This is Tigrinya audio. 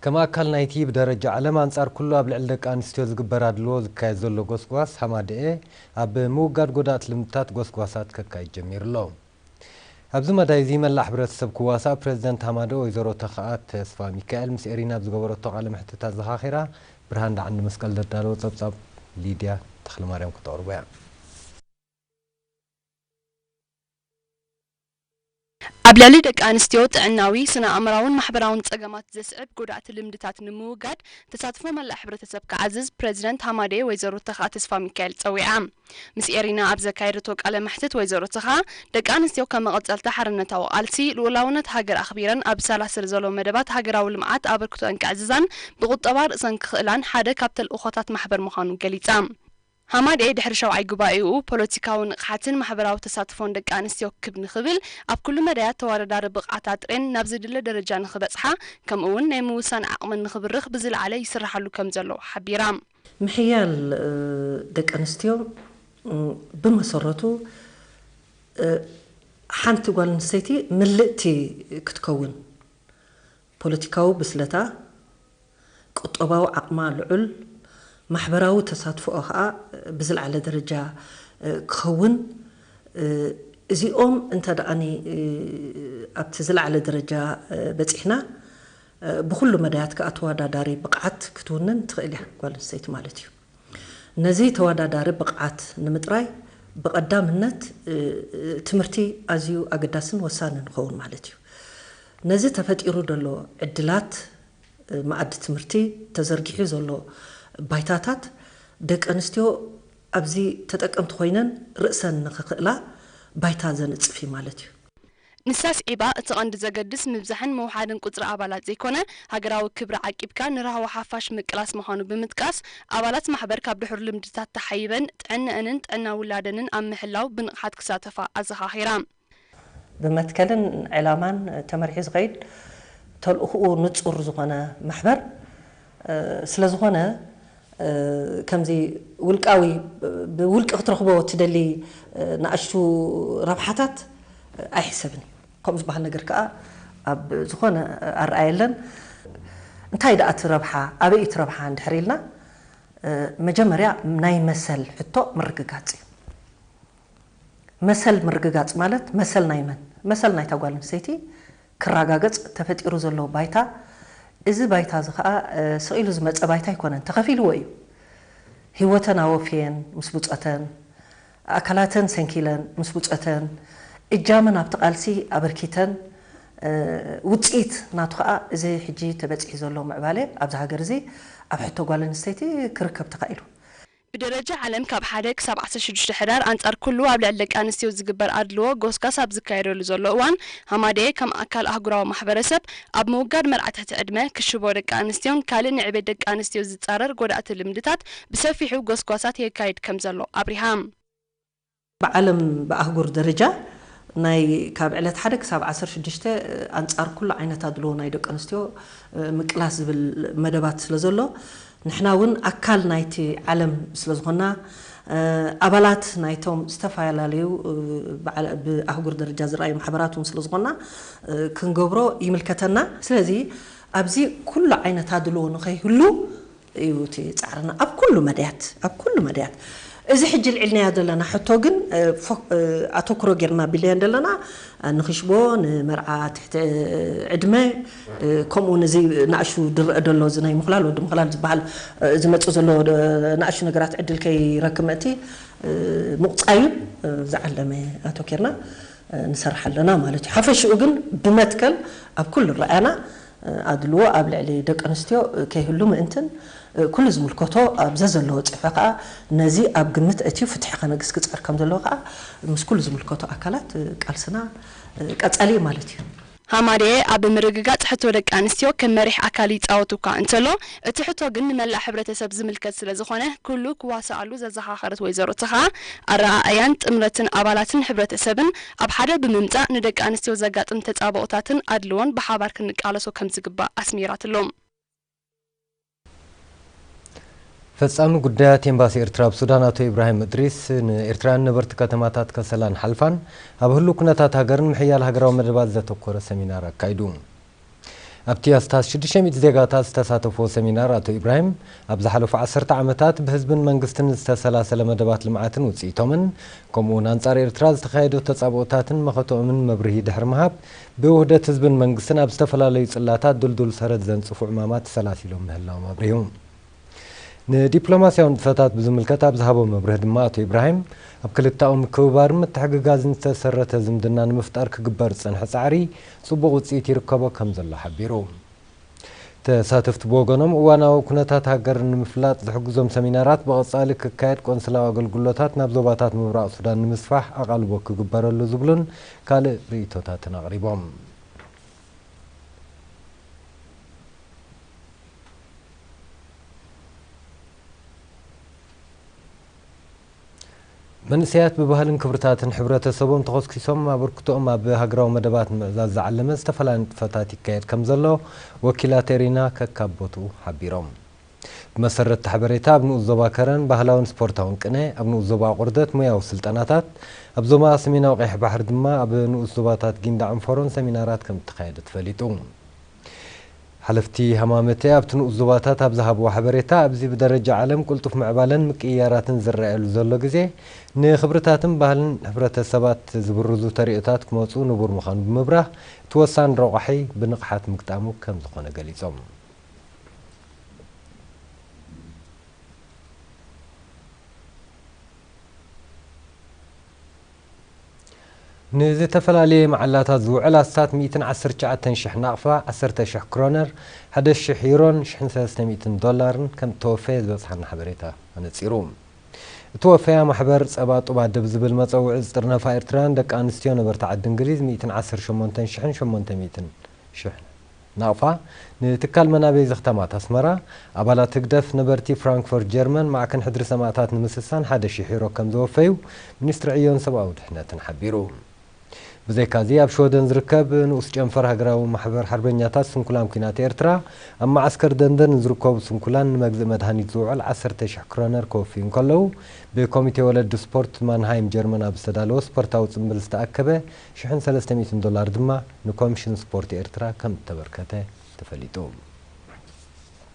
ከም ኣካል ናይቲ ብደረጃ ዓለም ኣንጻር ኩሉ ኣብ ልዕሊ ደቂ ኣንስትዮ ዝግበር ኣድልዎ ዝካየድ ዘሎ ጎስጓስ፣ ሃማደኤ ኣብ ምውጋድ ጎዳእቲ ልምድታት ጎስጓሳት ከካይድ ጀሚሩ ኣሎ። ኣብዚ መዳይ እዚ መላእ ሕብረተሰብ ክዋሳእ ፕሬዚደንት ሃማደኤ ወይዘሮ ተኽኣ ተስፋ ሚካኤል ምስ ኤሪና ኣብ ዝገበረቶ ቃለ መሕትት ኣዘኻኺራ። ብርሃን ደዓንዲ መስቀል ዘዳለዎ ጸብጻብ ሊድያ ተኽለማርያም ክተቕርቦ እያ። ኣብ ልዕሊ ደቂ ኣንስትዮ ጥዕናዊ፣ ስነ ኣእምራውን ማሕበራውን ጸገማት ዘስዕብ ጎዳእቲ ልምድታት ንምውጋድ ተሳትፎ መላእ ሕብረተሰብ ክዓዝዝ ፕረዚደንት ሃማደኤ ወይዘሮ ተኽኣ ተስፋ ሚካኤል ጸዊዓ። ምስ ኤሪና ኣብ ዘካየደቶ ቃለ መሕትት ወይዘሮ ተኽኣ፣ ደቂ ኣንስትዮ ከም መቐጸልታ ሓርነታዊ ቃልሲ ልኡላውነት ሃገር ኣኽቢረን ኣብ ዝሰላሰል ዘሎ መደባት ሃገራዊ ልምዓት ኣበርክቶአን ከዕዝዛን ብቁጠባ ርእሰን ክኽእላን ሓደ ካብ ተልእኾታት ማሕበር ምዃኑ ገሊጻ። ሃማደኤ ድሕሪ ሻውዓይ ጉባኤኡ ፖለቲካዊ ንቕሓትን ማሕበራዊ ተሳትፎን ደቂ ኣንስትዮ ክብ ንኽብል ኣብ ኩሉ መዳያት ተወዳዳሪ ብቕዓት ኣጥሬን ናብ ዝድለ ደረጃ ንኽበጽሓ ከምኡ እውን ናይ ምውሳን ዓቕመን ንኽብርኽ ብዝለዓለ ይስርሓሉ ከም ዘሎ ሓቢራ። ምሕያል ደቂ ኣንስትዮ ብመሰረቱ ሓንቲ ጓል ኣንስተይቲ ምልእቲ ክትከውን ፖለቲካዊ ብስለታ፣ ቁጠባዊ ዓቕማ ልዑል፣ ማሕበራዊ ተሳትፎኣ ኸኣ ብዝለዓለ ደረጃ ክኸውን፣ እዚኦም እንተ ደኣኒ ኣብቲ ዝለዓለ ደረጃ በጺሕና፣ ብኹሉ መዳያት ከኣ ተወዳዳሪ ብቕዓት ክትውንን ትኽእል እያ ጓል ኣንስተይቲ ማለት እዩ። ነዚ ተወዳዳሪ ብቕዓት ንምጥራይ ብቐዳምነት ትምህርቲ ኣዝዩ ኣገዳስን ወሳንን ይኸውን ማለት እዩ። ነዚ ተፈጢሩ ዘሎ ዕድላት መኣዲ ትምህርቲ ተዘርጊሑ ዘሎ ባይታታት ደቂ ኣንስትዮ ኣብዚ ተጠቀምቲ ኮይነን ርእሰን ንኽኽእላ ባይታ ዘንጽፍ እዩ ማለት እዩ። ንሳ ስዒባ፣ እቲ ቀንዲ ዘገድስ ምብዛሕን ምውሓድን ቁጽሪ ኣባላት ዘይኮነ፣ ሃገራዊ ክብሪ ዓቂብካ ንራህዋ ሓፋሽ ምቅላስ ምዃኑ ብምጥቃስ፣ ኣባላት ማሕበር ካብ ድሑር ልምድታት ተሓይበን ጥዕነአንን ጥዕና ውላደንን ኣብ ምሕላው ብንቕሓት ክሳተፋ ኣዘኻኺራ። ብመትከልን ዕላማን ተመሪሑ ዝኸይድ ተልእኽኡ ንጹር ዝኾነ ማሕበር ስለ ዝኾነ፣ ከምዚ ውልቃዊ፣ ብውልቂ ክትረኽቦ ትደሊ ንኣሽቱ ረብሓታት ኣይሕሰብን እዩ። ከምኡ ዝበሃል ነገር ከኣ ኣብ ዝኾነ ኣረኣእያ የለን። እንታይ ደኣ እቲ ረብሓ፣ ኣበይ እቲ ረብሓ እንድሕር ኢልና፣ መጀመርያ ናይ መሰል ሕቶ ምርግጋጽ እዩ። መሰል ምርግጋጽ ማለት መሰል ናይ መን? መሰል ናይታ ጓል ኣንስተይቲ ክረጋገጽ ተፈጢሩ ዘሎ ባይታ፣ እዚ ባይታ እዚ ኸኣ ስቕ ኢሉ ዝመጸ ባይታ ኣይኮነን፣ ተኸፊልዎ እዩ። ህይወተን ኣወፍየን ምስ ብጾተን፣ ኣካላተን ሰንኪለን ምስ ብጾተን፣ እጃመን ኣብቲ ቃልሲ ኣበርኪተን፣ ውጽኢት ናቱ ኸኣ እዚ ሕጂ ተበጺሑ ዘሎ ምዕባለ ኣብዚ ሃገር እዚ ኣብ ሕቶ ጓል ኣንስተይቲ ክርከብ ተኻኢሉ። ብደረጃ ዓለም ካብ ሓደ ክሳብ ዓሰርተ ሽዱሽተ ሕዳር ኣንጻር ኩሉ ኣብ ልዕሊ ደቂ ኣንስትዮ ዝግበር ኣድልዎ ጎስጋስ ኣብ ዝካየደሉ ዘሎ እዋን፣ ሃማደኤ ከም ኣካል ኣህጉራዊ ማሕበረሰብ ኣብ ምውጋድ መርዓ ትሕቲ ዕድመ፣ ክሽቦ ደቂ ኣንስትዮን ካልእ ንዕቤት ደቂ ኣንስትዮ ዝጻረር ጎዳእቲ ልምድታት ብሰፊሑ ጎስጓሳት የካይድ ከም ዘሎ ኣብሪሃ። ብዓለም ብኣህጉር ደረጃ ናይ ካብ ዕለት ሓደ ክሳብ ዓሰርተ ሽዱሽተ ኣንጻር ኩሉ ዓይነት ኣድልዎ ናይ ደቂ ኣንስትዮ ምቅላስ ዝብል መደባት ስለ ዘሎ፣ ንሕና እውን ኣካል ናይቲ ዓለም ስለ ዝኾንና፣ ኣባላት ናይቶም ዝተፈላለዩ ብዓለ-፣ ብኣህጉር ደረጃ ዝረኣዩ ማሕበራት እውን ስለ ዝኾንና፣ ክንገብሮ ይምልከተና። ስለዚ ኣብዚ ኩሉ ዓይነት ኣድልዎ ንኸይህሉ እዩ እቲ ጻዕርና ኣብ ኩሉ መድያት፣ ኣብ ኩሉ መድያት። እዚ ሕጂ ልዕልናዮ ዘለና ሕቶ ግን፣ እ፣ ፎ-፣ እ፣ ኣተኩሮ ጌርና ቢልናዮ ዘለና፣ እ፣ ንኽሽቦ፣ ንመርዓ ትሕቲ ዕድመ፣ እ፣ ከምኡ ነዚ ንኣሹ ድረአ ደሎ፣ እዚ ናይ ምኹላል፣ ወዲ ምኹላል ዝበሃል፣ እ፣ ዝመጽእ ዘሎ፣ እ፣ ንኣሹ ነገራት ዕድል ከይረክብ ምእንቲ፣ እ፣ ምቑጻዩ፣ እ፣ ዝዓለመ ኣተኩርና፣ እ፣ ንሰርሕ ኣለና ማለት እዩ። ሓፈሽኡ ግን ብመትከል ኣብ ኩሉ ረኣያና፣ እ፣ ኣድልዎ ኣብ ልዕሊ ደቂ ኣንስትዮ፣ እ፣ ከይህሉ ምእንትን፣ እ፣ ኩሉ ዝምልከቶ ኣብ ዘዘለዎ ጽሑፈ ከኣ ነዚ ኣብ ግምት ኣእትዩ ፍትሒ ከነግስ ክጽዕር ከም ዘለዎ ከኣ ምስ ኩሉ ዝምልከቶ ኣካላት፣ እ፣ ቃልስና፣ እ፣ ቀጻሊ እዩ ማለት እዩ። ሃማደኤ ኣብ ምርግጋጽ ሕቶ ደቂ ኣንስትዮ ከም መሪሕ ኣካል ይጻወት እኳ እንተሎ፣ እቲ ሕቶ ግን ንመላእ ሕብረተሰብ ዝምልከት ስለ ዝኾነ፣ ኩሉ ክዋስኣሉ ዘዘኻኸረት ወይዘሮ ተኻ፣ ኣረኣእያን ጥምረትን ኣባላትን ሕብረተሰብን ኣብ ሓደ ብምምጻእ ንደቂ ኣንስትዮ ዘጋጥም ተጻብኦታትን ኣድልዎን ብሓባር ክንቃለሶ ከም ዝግባእ ኣስሚራትሎም። ፈጻሚ ጉዳያት ኤምባሲ ኤርትራ ኣብ ሱዳን ኣቶ ኢብራሂም እድሪስ ንኤርትራውያን ነበርቲ ከተማታት ከሰላን ሓልፋን ኣብ ህሉው ኩነታት ሃገርን ምሕያል ሃገራዊ መደባት ዘተኮረ ሰሚናር ኣካይዱ። ኣብቲ ኣስታት ሽዱሽተ ሚእቲ ዜጋታት ዝተሳተፍዎ ሰሚናር ኣቶ ኢብራሂም፣ ኣብ ዝሓለፉ ዓሰርተ ዓመታት ብህዝብን መንግስትን ዝተሰላሰለ መደባት ልምዓትን ውፅኢቶምን፣ ከምኡ እውን ኣንጻር ኤርትራ ዝተኻየዱ ተጻብኦታትን መኸተኦምን መብርሂ ድሕሪ ምሃብ፣ ብውህደት ህዝብን መንግስትን ኣብ ዝተፈላለዩ ጽላታት ድልዱል ሰረት ዘንጽፉ ዕማማት ተሰላሲሎም ምህላዎም ኣብሪሁ። ንዲፕሎማስያዊ ንጥፈታት ብዝምልከት ኣብ ዝሃቦ መብርሂ ድማ ኣቶ ኢብራሂም፣ ኣብ ክልተኣዊ ምክብባርን ምትሕግጋዝን ዝተሰረተ ዝምድና ንምፍጣር ክግበር ዝጸንሐ ጻዕሪ ጽቡቕ ውጽኢት ይርከቦ ከም ዘሎ ሓቢሩ። ተሳተፍቲ ብወገኖም እዋናዊ ኩነታት ሃገር ንምፍላጥ ዝሕግዞም ሰሚናራት ብቐጻሊ ክካየድ፣ ቆንስላዊ ኣገልግሎታት ናብ ዞባታት ምብራቕ ሱዳን ንምስፋሕ ኣቓልቦ ክግበረሉ ዝብሉን ካልእ ርእይቶታትን ኣቕሪቦም። መንእሰያት ብባህልን ክብርታትን ሕብረተሰቦም ተኾስኪሶም ኣበርክቶኦም ኣብ ሃገራዊ መደባት ንምዕዛዝ ዝዓለመ ዝተፈላለየ ንጥፈታት ይካየድ ከም ዘሎ ወኪላት ኤሪና ከካብ ቦትኡ ሓቢሮም። ብመሰረት እቲ ሓበሬታ፣ ኣብ ንኡስ ዞባ ከረን ባህላውን ስፖርታውን ቅነ፣ ኣብ ንኡስ ዞባ ቁርደት ሞያዊ ስልጠናታት፣ ኣብ ዞባ ሰሜናዊ ቀይሕ ባሕሪ ድማ ኣብ ንኡስ ዞባታት ጊንዳዕን ፎሮን ሰሚናራት ከም እተኻየደ ተፈሊጡ። ሓለፍቲ ሃማመተ ኣብቲ ንኡስ ዞባታት ኣብ ዝሃብዎ ሓበሬታ፣ ኣብዚ ብደረጃ ዓለም ቅልጡፍ ምዕባለን ምቅይያራትን ዝረኣየሉ ዘሎ ግዜ፣ ንኽብርታትን ባህልን ሕብረተሰባት ዝብርዙ ተርእዮታት ክመጹ ንቡር ምዃኑ ብምብራህ፣ እቲ ወሳኒ ረቋሒ ብንቕሓት ምግጣሙ ከም ዝኾነ ገሊጾም። ንዝተፈላለየ መዓላታት ዝውዕል ኣስታት ሚእትን ዓሰርተ ትሽዓተን ሽሕ ናቕፋ፣ ዓሰርተ ሽሕ ክሮነር፣ ሓደ ሽሕ ዩሮን ሽሕን ሰለስተ ሚእትን ዶላርን ከም እተወፈየ ዝበጽሓና ሓበሬታ ኣነጺሩ። እቲ ወፈያ ማሕበር ጸባ ጡብ ኣደ ብዝብል መጸውዒ ዝጥርነፋ ኤርትራውያን ደቂ ኣንስትዮ ነበርቲ ዓዲ እንግሊዝ ሚእትን ዓሰርተ ሸሞንተን ሽሕን ሸሞንተ ሚእትን ሽሕ ናቕፋ ንትካል መናበይ ዘኽተማት ኣስመራ፣ ኣባላት ህግደፍ ነበርቲ ፍራንክፈርት ጀርመን ማዕከን ሕድሪ ሰማእታት ንምስሳን ሓደ ሽሕ ዩሮ ከም ዘወፈዩ ሚኒስትሪ ዕዮን ሰብኣዊ ድሕነትን ሓቢሩ። ብዘይካዚ ኣብ ሽወደን ዝርከብ ንኡስ ጨንፈር ሃገራዊ ማሕበር ሓርበኛታት ስንኩላን ኲናት ኤርትራ ኣብ መዓስከር ደንደን ንዝርከቡ ስንኩላን ንመግዝኢ መድሃኒት ዝውዕል ዓሰርተ ሽሕ ክሮነር ክወፍዩ እንከለዉ፣ ብኮሚቴ ወለዲ ስፖርት ማንሃይም ጀርመን ኣብ ዝተዳለወ ስፖርታዊ ጽምብል ዝተኣከበ ሽሕን ሰለስተ ሚእትን ዶላር ድማ ንኮሚሽን ስፖርት ኤርትራ ከም እተበርከተ ተፈሊጡ።